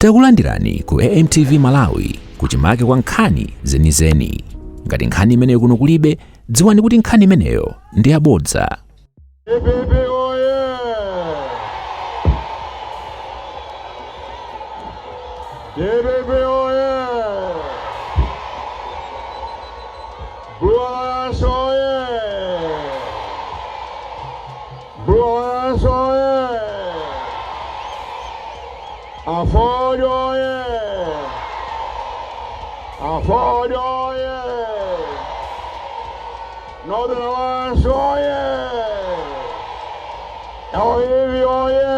Takulandirani ku AMTV Malawi kuchimake kwa nkhani zenizeni. Ngati nkhani imeneyo kuno kulibe, dziwani kuti nkhani imeneyo ndi yabodza. DPP oye! DPP oye! Blue Alliance oye! Blue Alliance oye! Aford oye! Aford oye! Northern Alliance oye! Oivi oye!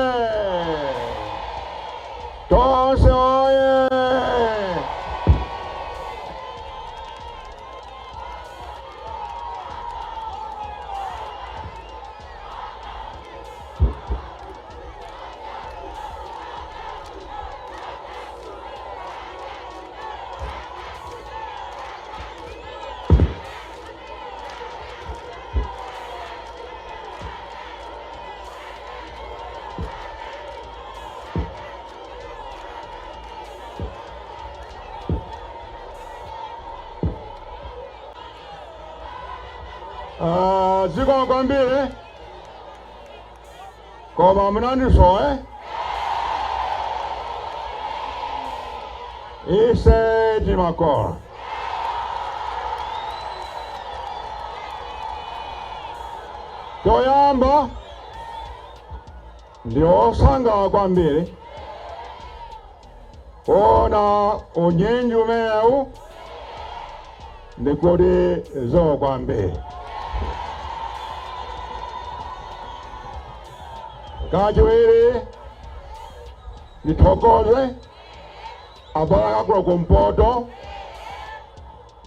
Tonse oye! Ah, zikomo kwambiri koma munandisowa eh? Ise timakola choyamba ndi osangalala kwambiri kuona unyinji umenewu ndikuti zikomo kwambiri. Kachiwiri ndithokoze abale anga kuno kumpoto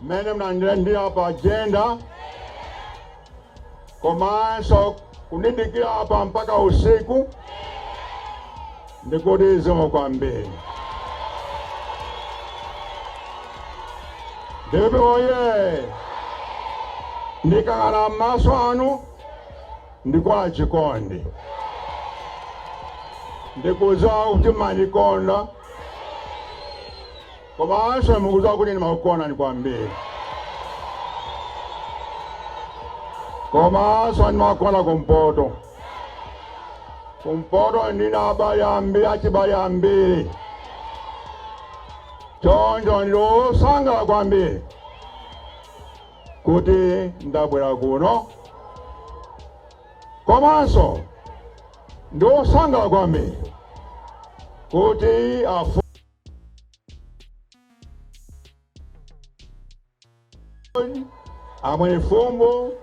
mmene munandilandira pa agenda komanso kundidikira apa mpaka usiku ndikuti zikomo kwambiri. DPP oye! Ndikayang'ana m'maso anu ndikuona chikondi, ndikudziwa kuti mumandikonda komanso mukudziwa kuti ndimakukondani kwambiri, komanso ndimakonda kumpoto. Kumpoto ndina abale ambiri, achibale ambiri, choncho ndili wosangalala kwambiri kuti ndabwera kuno, komanso ndi wosangalala kwambiri kuti a Mwenifumbo,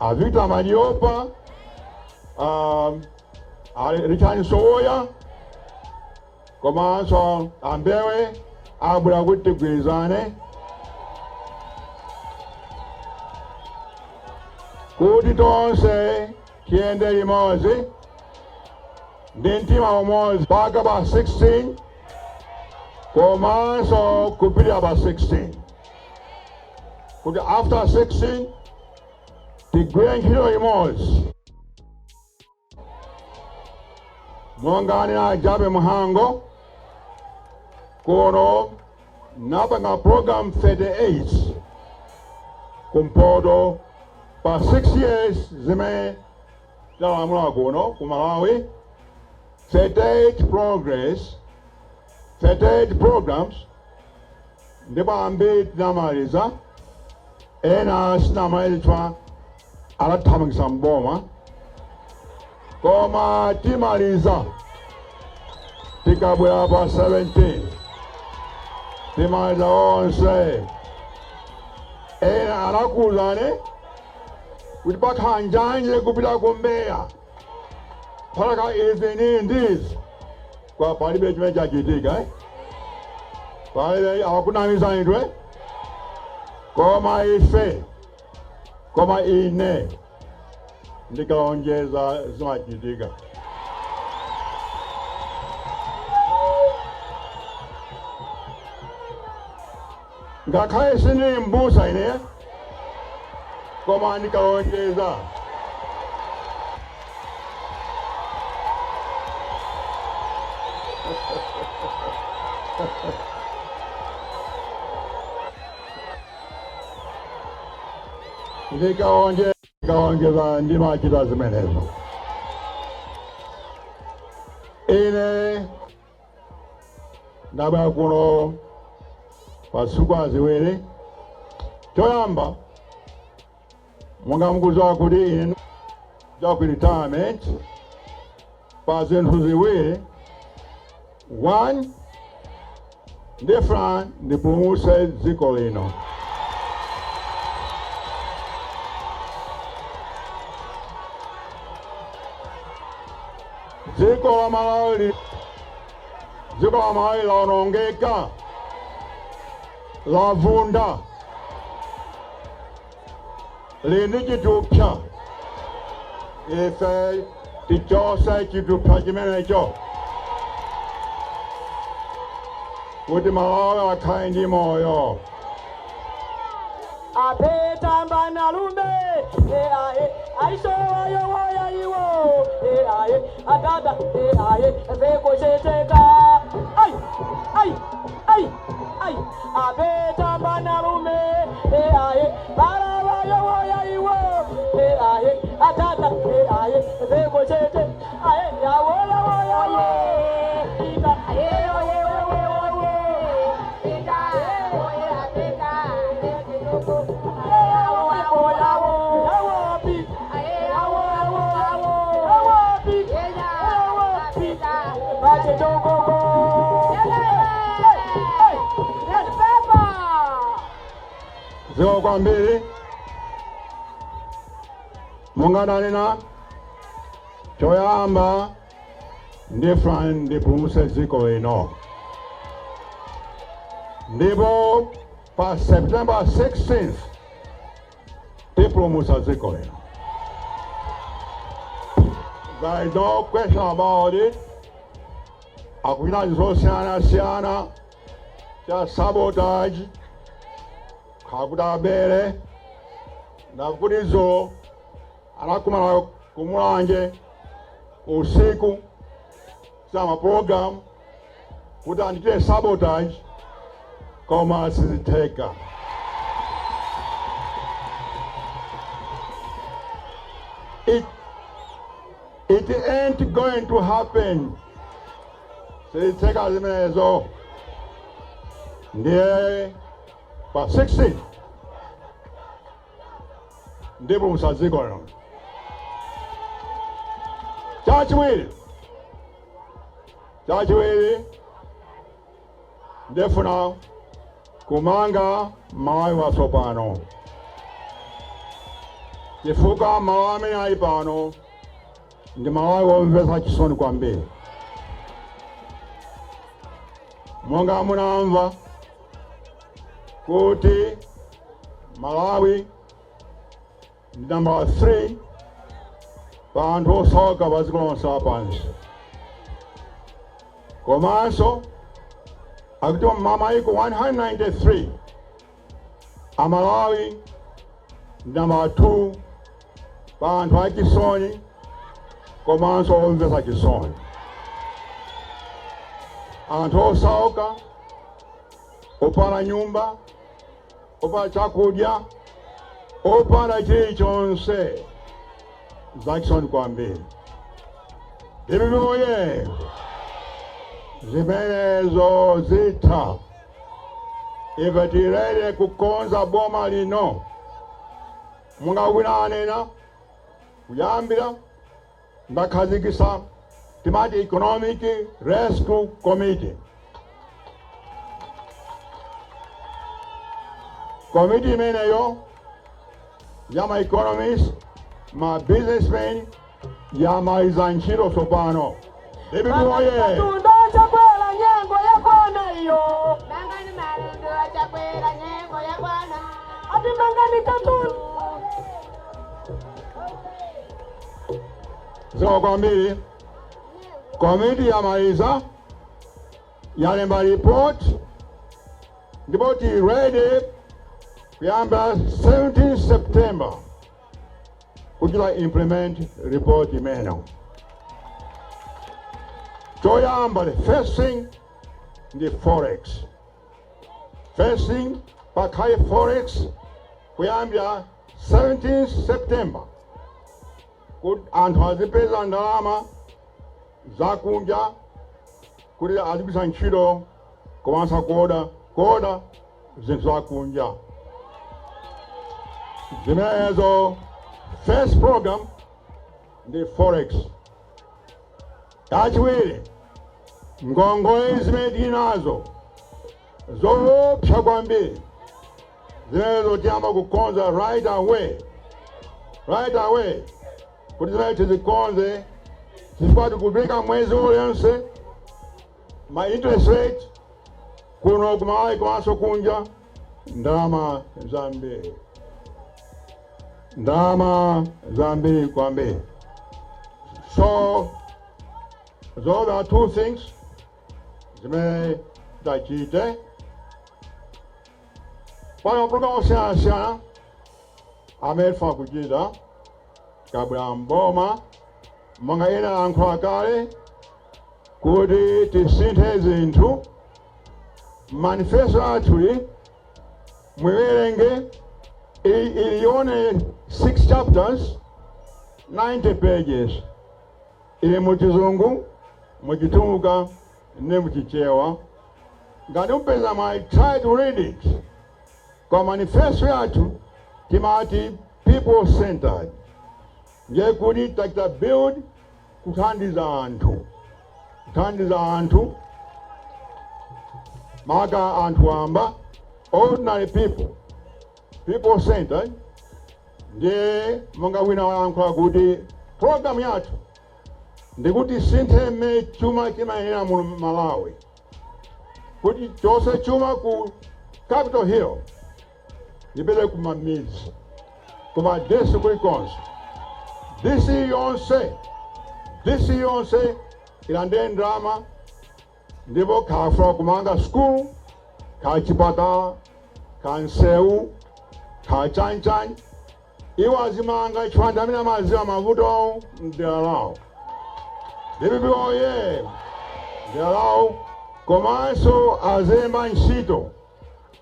a Victor Madiopa, a Richard Msowoya komanso a Mbewe abwera kuti tigwirizane kuti tonse tiyende limodzi ndi mtima umodzi mpaka pa 16 komanso kupitira pa 16, kuti after 16 tigwire ntchito imodzi monga anena Jappie Mhango kuno napanga program 38 kumpoto pa 6 years zimene talamula kuno ku Malawi, 38 progress, 38 programs, ndipo ambiri tinamaliza, ena sitinamalize atathamangitsa mboma, koma timaliza tikabwera pa 17, timaliza onse. Ena anakuuzani kuti pakhala njanje kupita ku Mbeya, pakhala izi ndi ndizi, kwa palibe chimene chachitika, eh? Palibe, akunamizani tu, eh? Koma ife, koma ine ndikalonjeza zimachitika. Ngakhale sindili mbusa ine, koma ndikalonjeza. Ndikaonjeza ndimachita zimenezo. Ine ndabwera kuno pa tsiku ziwiri. Choyamba, monga mukudziwa kuti ine ku retirement pa zinthu ziwiri. One, ndifuna ndipulumutse dziko lino. Dziko la Malawi, dziko la Malawi laonongeka, lavunda, lili ndi chithupsa. Ife tichotse chithupsa chimenecho kuti Malawi akhale ndi moyo. Apetamba nalume ae aishowayo woya iwo ae adada ae vekosheteka ai ai ai ai apetamba nalume ae barawayo woya iwo ae adada ae vekoshete ae yawoya woya wo ita ae oye oye oye ita oye apeta. Zikomo kwambiri. Monga ndanena, choyamba ndifuna ndipulumutse dziko lino, ndipo pa September 16th tipulumutsa dziko lino. There is no question about it. Akuchita zosiyanasiyana cha sabotage, kakuti abere ndakuti zo anakumana kumulanje usiku sama program kuti andichite sabotage, koma sizitheka. It ain't going to happen. Sizitheka zimenezo. Ndiye pa 16 ndipo musadziko lino. Chachiwiri, ndifuna kumanga Malawi watsopano, chifukwa Malawi amene ali pano ndi Malawi womvetsa chisoni kwambiri. Monga munamva kuti Malawi ndi namba 3 pa anthu osauka pa dziko lonse lapansi, komanso akuti mamayiko 193, Amalawi ndi namba 2 pa anthu achisoni komanso omvetsa chisoni, anthu osauka, opanda nyumba, opanda chakudya, opanda chilichonse. Zachisoni kwambiri. DPP oye! Zimenezo zitha. Ife tilere kukonza boma lino. Monga wina anena kuyambira, ndakhazikitsa timati Economic Rescue Committee. Komiti imeneyo ya ma economists, ma businessmen, yamaliza ntchito tsopano. DPP oye! Tunda Chakwera, nyengo yakwana iyo. Mangani malundo, Chakwera, nyengo yakwana. Ati mangani katundu. Zikomo kwambiri. Komiti yamaliza, yalemba report, ndipo tili ready kuyamba 17 September kuchita implement report imeneyo. Choyamba, the first thing Ndi forex. First thing, pakhale forex kuyambira 17 September, kuti anthu azipeza ndalama zakunja kuti azigwiritsa ntchito komanso kuoda zinthu zakunja zimenezo. First program ndi forex. Yachiwiri, ngongole zimene tili nazo zoopsa kwambiri, zimenezo tiyamba kukonza right away, right away, kuti zimene tizikonze, chifukwa tikupita mwezi uliwonse ma interest rate kuno kuMalawi komanso kunja, ndalama zambiri, ndalama zambiri kwambiri. So those are two things zimene tachite pano. Program osiyanasiyana amene tifuna kuchita tikabwera mboma, monga ena alankhula kale kuti tisinthe zinthu. Manifesto athu mwiwerenge, ili only 6 chapters, 90 pages, ili muchizungu, muchitumbuka ndi muchichewa. Ngati mupeza mwayi, try to read it. Kwa manifesto yathu timati people centered, ndiye kuti tachita build kuthandiza anthu, kuthandiza anthu, maka anthu wamba, ordinary people, people centered. Ndiye monga wina wayankhula kuti program yathu ndikuti sinthe mmene chuma chimayendera mu Malawi, kuti chose chuma ku Capitol Hill ipite kumamidzi, kumadesi, kulikonse. DC yonse, DC yonse ilandire ndalama, ndipo khafuna kumanga school, kha chipatala, kha nsewu, kha chanchan, iwo azimanga, chifukwa amene amaziwa mavuto awo mdera lawo. DPP oye! Mdera lawo. Komanso azemba ntchito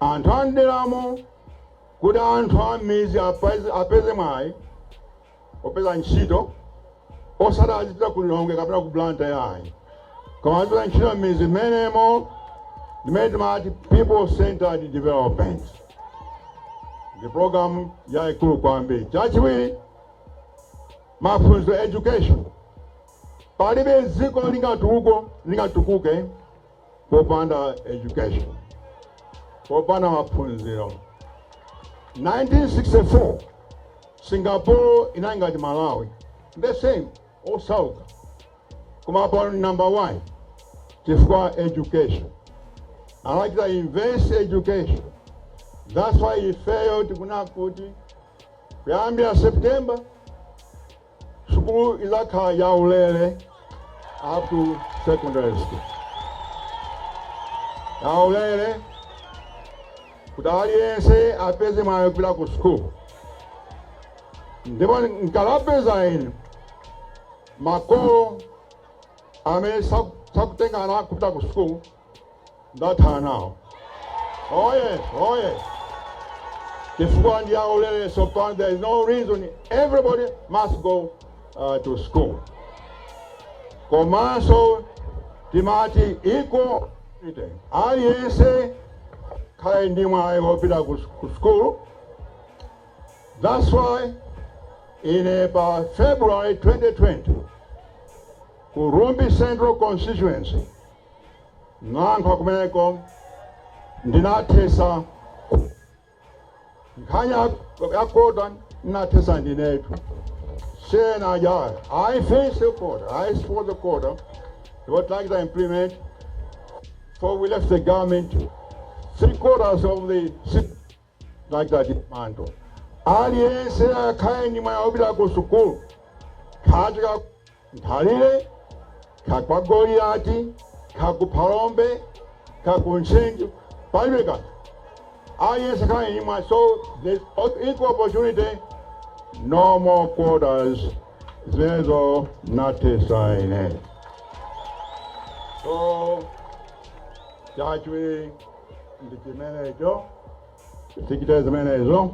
anthu a mderamo, kuti anthu a m'midzi apeze mwayi opeza ntchito, osati azipita ku Lilongwe kapena ku Blantyre, yayi, koma azipeza ntchito m'midzi mmenemo. Ndimene timati people centered development, ndi program yayikulu kwambiri. Chachiwiri, maphunziro, education. Palibe dziko lingatukuke popanda education, popanda maphunziro. 1964 Singapore inali ngati Malawi, the same, osauka, koma pano number one chifukwa education, anachita invest education. That's why ifeyo tikuna kuti kuyambira September sukulu izakhala yaulere up to secondary school, yaulere, kuti aliyense apeze mwayi kupita ku school. Ndipo nkalapeza ine makolo amene sakutenga ana kupita ku school, ndathana nawo. Oh yes, oh yes, chifukwa ndi yaulere. So pano there is no reason, everybody must go to school. Komanso timati equal, aliyense khale ndi mwayi wopita ku school. That's why ine pa February 2020 ku Rumphi Central constituency nankha kumeneko ndinathesa nkhani ya quota, ndinathesa ndinetu sena ja. I face the quota, I support the quota. What like to implement before we left the government, three quarters of the like that dismantle. Aliyense akhale ndi mwayi wopita ku sukulu, khatika Nthalire, kha kwa Goliati, kha ku Phalombe, kha ku Ntcheu, palibe kanthu, aliyense akhale ndi mwayi. So there's equal opportunity, no more quotas. Zimenezo nathesa ine. So Chachiwiri ndi chimenecho, tichite zimenezo.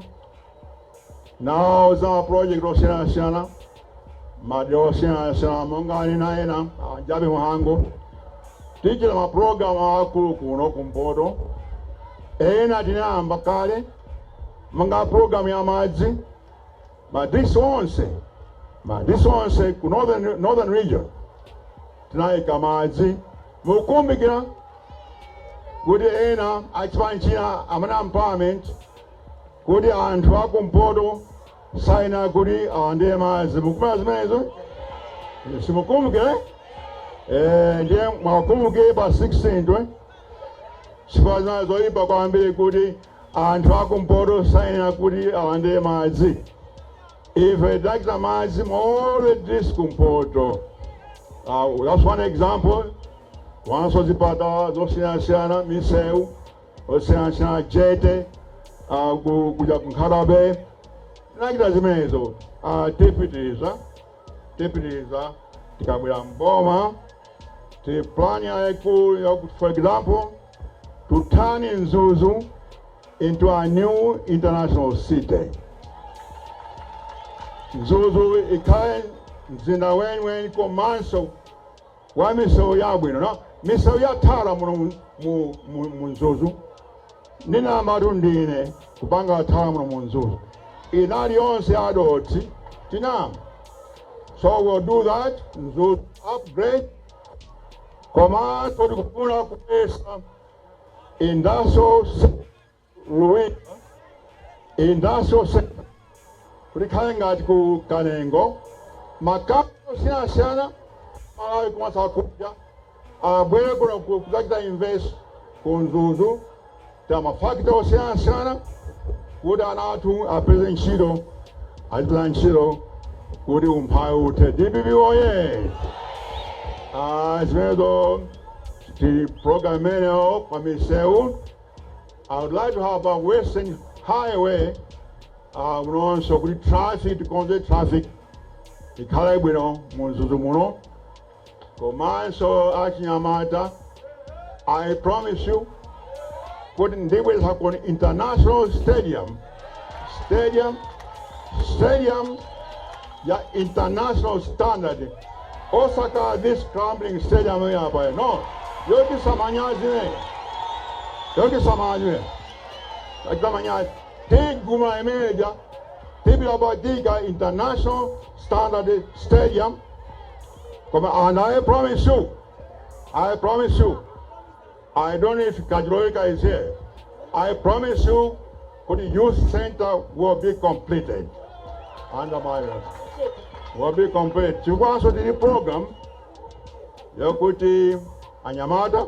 Nawo za project osiyanasiyana, madera osiyanasiyana, monga anena ena Jappie Mhango, tichita mapulogalamu akulu kuno kumpoto. Ena tinayamba kale, monga program ya madzi, madistrict onse, madistrict onse ku northern region tinayika madzi. Mukumbukira kuti ena achipani china amene parliament kuti anthu akumpoto saina kuti alandire madzi. Mukumbukira zimenezo? Simukumbukire? Ndiye mwakumbukire pa 16 twe chifukwa zinazo zoyipa kwambiri kuti anthu akumpoto saina kuti alandire madzi. Ife tidachita madzi all the districts kumpoto. That's one example. Wanso zipatala zosiyanasiyana, misewu osiyanasiyana, jetty kuja ku Nkhata Bay, tinachita zimenezo. Tipitiriza, tipitiriza tikabwera mboma. Ti plan yayikulu yakuti, for example, to turn Mzuzu into a new international city. Mzuzu ikhale mzinda weniweni komanso wa misewu yabwino, no misewu yathala muno mu Mzuzu. Ndinamatu ndine kupanga thala muno mu Mzuzu, inali yonse yadothi tinama. So we'll do that, Mzuzu upgrade. Komanso tikufuna kupesa industrial Luwinga Industrial Center kuti khale ngati ku Kanengo, makampani osiyanasiyana Malawi komanso akunja abwere kuno kudzachita invest ku Mzuzu, ta mafakitale osiyanasiyana kuti ana athu apeze ntchito, azipeza ntchito kuti umphawi uthe. DPP oye! Zimenezo ti program imeneyo. Pa misewu, I would like to have a Western Highway munonso kuti traffic, tikonze traffic ikhale bwino mu Mzuzu muno. Komanso achinyamata, I promise you kuti ndibweza kuno international stadium, stadium ya international standard, osaka this crumbling stadium yapa, no, yotisamanyazi ne yotisamanyazi yotisamanyazi. Tiguma imeneja, tipilabadika international standard stadium. Koma, and I promise you, I promise you, I don't know if Kajoloweka is here, I promise you kuti youth center will be completed under my will be complete, chifukwanso tili program yakuti anyamata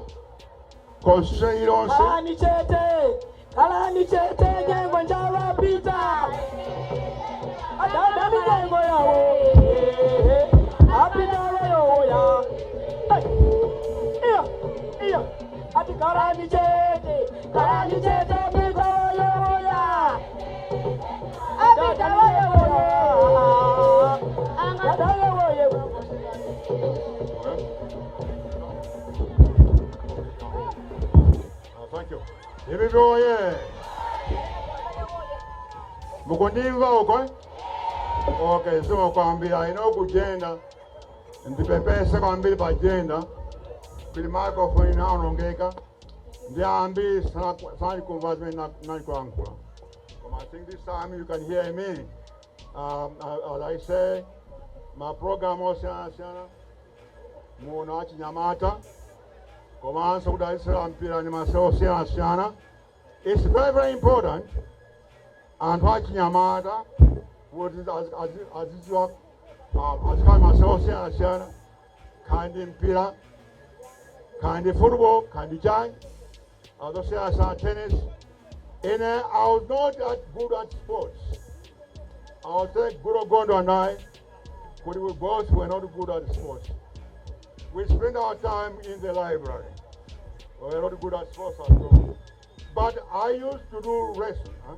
constitution ilonse. Khalani chete, khalani chete, nyengo njawapita, adada mitengo yawo apita wayoya. Iya iya, ati khalani chete, khalani chete, pita wayoya, apita wayoya, adada wayoya. Thank you. DPP oye! Mukundimva uko, eh? Okay, so kwambira ino kujenda, ndipepese kwambiri pa gender kuti microphone inaonongeka ndi ambiri sanikumva zimene nalikulankhula. Koma I think this time you can hear me. As I say, ma program osiyanasiyana muno achinyamata komanso kudalitsira mpira ndi masewero osiyanasiyana. It's very, very important anthu achinyamata kuti azidziwa, azikhala masewero osiyanasiyana, kandi mpira, kandi football, kandi chani azosiyanasiyana, tennis. And I was not that good at sports. I'll take Goodall Gondwe and I, but we both were not good at sports. We spent our time in the library. We were not good at sports at all. But I used to do wrestling. Huh?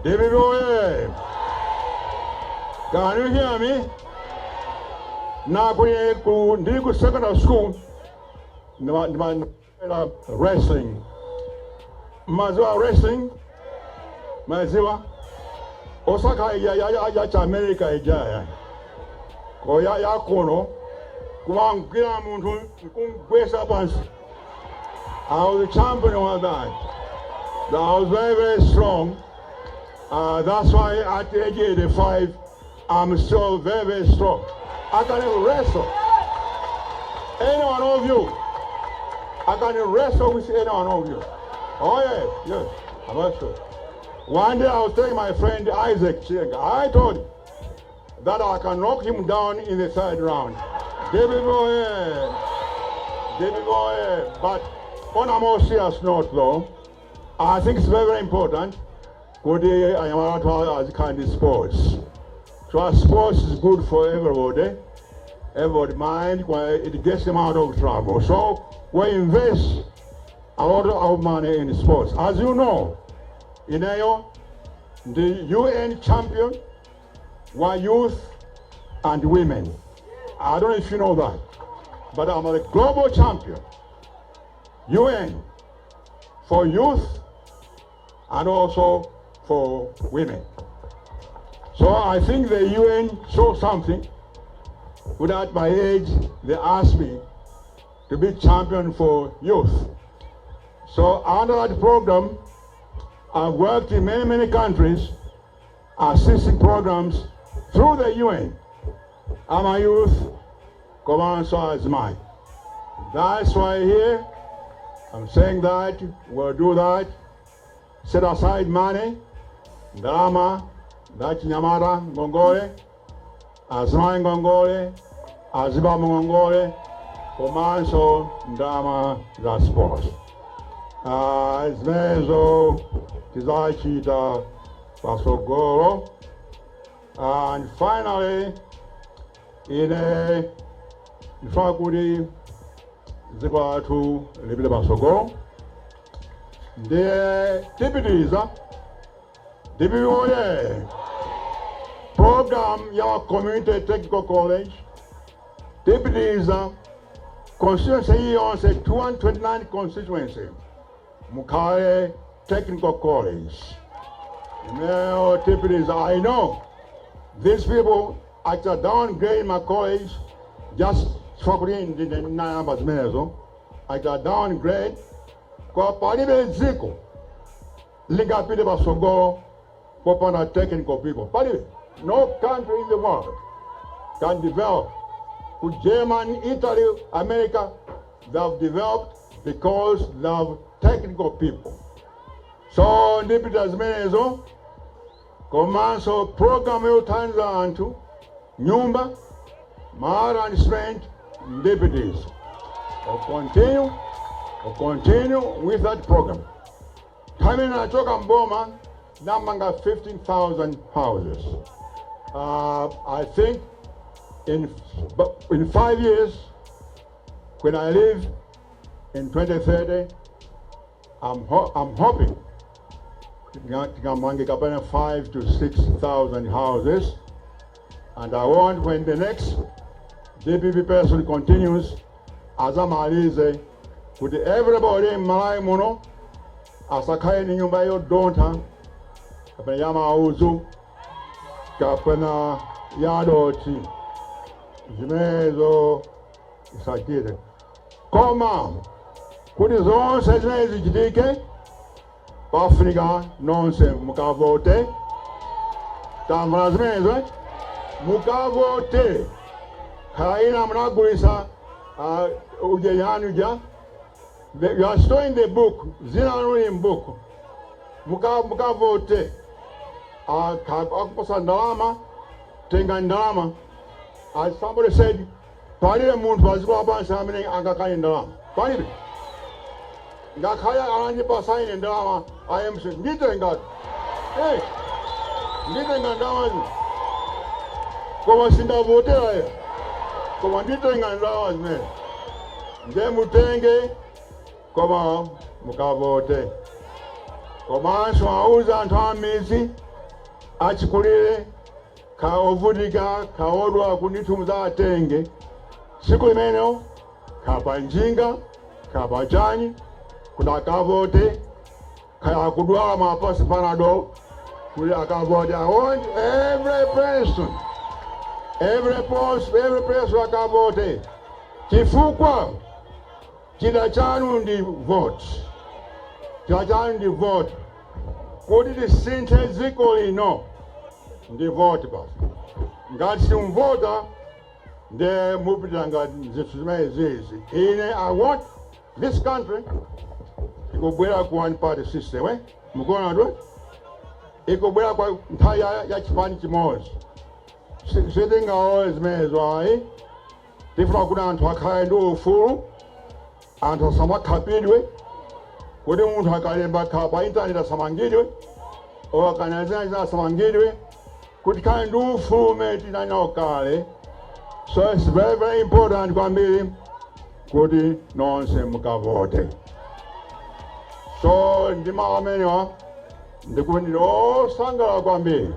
DPP oye! Can you hear me? Na ku ndili ku secondary school ndima wrestling. Maziwa wrestling? Maziwa? Osaka ya cha America ija ko ya kuno kumangwira munthu kumgwesa pansi. I was a champion of that. I was very, very strong. That's why at age 85, I'm still very, very strong. I can wrestle any one of you. I can wrestle with any one of you. Oh, yes, I'm not sure. One day I was telling my friend Isaac Chienga, I told him that I can knock him down in the third round. David Boy, David Boy. But on a more serious note, though, I think it's very, very important kuti anyamata azikhala ndi sports. So sports is good for everybody. Everybody mind, it gets them out of trouble. So we invest a lot of money in sports. As you know, ineyo the UN champion wa youth and women. I don't know if you know that, but I'm a global champion, UN, for youth and also for women. So I think the UN saw something. Without my age, they asked me to be champion for youth. So under that program, I've worked in many, many countries, assisting programs through the UN. I'm a youth, komanso azimayi. That's why here, I'm saying that we'll do that. Set aside money, ndalama, achinyamata, ngongole, azimayi ngongole, azibambo ngongole, komanso ndalama za sports. Zimenezo tizachita pasogolo. And finally, ine ndifuna kuti dziko lathu lipite pasogolo, ndiye tipitiriza DPP oye program ya Community Technical College. Tipitiriza constituency iliyonse, 229 constituency, mukhale technical college imeneyo tipitiriza. I know these people actually downgrade my college just chifukwa ndinayamba zimenezo, actually downgrade kwa palibe dziko lingapite pasogolo popanda technical people. Palibe. No country in the world can develop. Ku Germany, Italy, America, they have developed because they have technical people. So ndipita zimenezo, komanso program yothandiza anthu nyumba, mara and cement, ndipitiza. We'll continue with that program. Time nachoka mboma namanga 15,000 houses. I think in 5 years, when I leave in 2030, I'm hoping tikamange kapena 5 to 6,000 houses. And I want when the next DPP person continues, azamalize kuti everybody in Malawi muno asakhale ni nyumba yodontha kapena ya maudzu kapena ya dothi. Zimenezo isachite. Koma kuti zonse zimene zichitike, pafunika nonse mukavote. Tamvana zimenezo, eh? Mukavote. Kaya munagulisa uje yanu ja. You are still in the book, zina lanu in book. Mukavote. Akupasa ndalama, tenga ndalama. As somebody said, palibe munthu padziko lapansi amene angakane ndalama. Palibe. Ngakhale anandipasa ine ndalama IMC, nditenga. Hey, nditenga ndalama, koma sindavotera ya, koma nditenga ndalama zimene. Nde mutenge, koma mukavote. Komanso auza anthu amidzi. Achikulire, kaya ovutika, kaya odwala, kuti mudzatenge tsiku limenelo, kaya pa njinga, kaya pa chani, kuti akavote, kaya akudwala, muwapatse Panado kuti akavote. I want every person, every post, every person akavote, chifukwa chida chanu ndi vote, chida chanu ndi vote. Kuti tisinthe dziko lino ndi vote basi. Ngati simuvota, nde mupitira ngati zinthu zimene zizi. Ine I want this country ikubwera ku one party system, eh? Mukuona tu ikubwera kwa nthawi ya chipani chimodzi. Sitingaole zimenezo, ayi. Tifuna kuti anthu akhale ndi ufulu, anthu asamakhapidwe, kuti munthu akalemba kha pa intaneti asamangidwe, o akanazina asamangidwe, kuti khale ndi ufulu umene tinali nawo kale. So it's very, very important kwambiri kuti nonse mukavote. So ndi mawu amenewa, ndikuti ndili osangalala kwambiri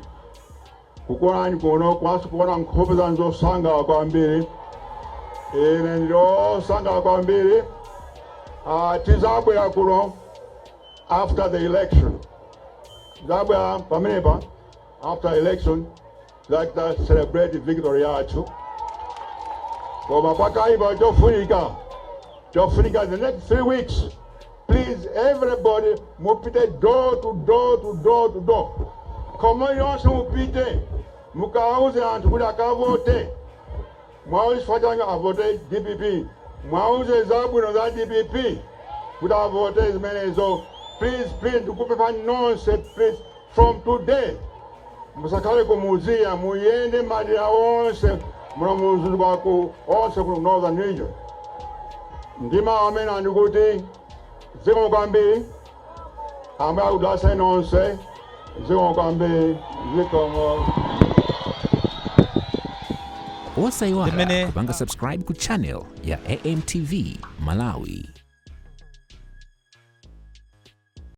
kukuonani kuno, kwanso kuona nkhope zanu zosangalala kwambiri. Ine ndili osangalala kwambiri. Tizabwera kuno after the election, tizabwera pamenepa after election, like to celebrate victory yathu. Koma pakaipa chofunika, the next 3 weeks, please, everybody mupite door to door to door to door, khomo yonse mupite, mukauze anthu kuti akavote. Mwauze chifukwa changa avote DPP, mwauze zabwino za DPP kuti avote zimenezo. Please, please, ndikupemphani nonse, please, from today musakhale kumuziya, muyende madera onse muno mumzinda kwaku onse ku Northern Region. Ndi mawu amene andikuti zikomo kwambiri. Ambuye akudalitseni nonse. Zikomo kwambiri, zikomo. Osayiwala Ndimene kupanga subscribe ku channel ya AMTV Malawi.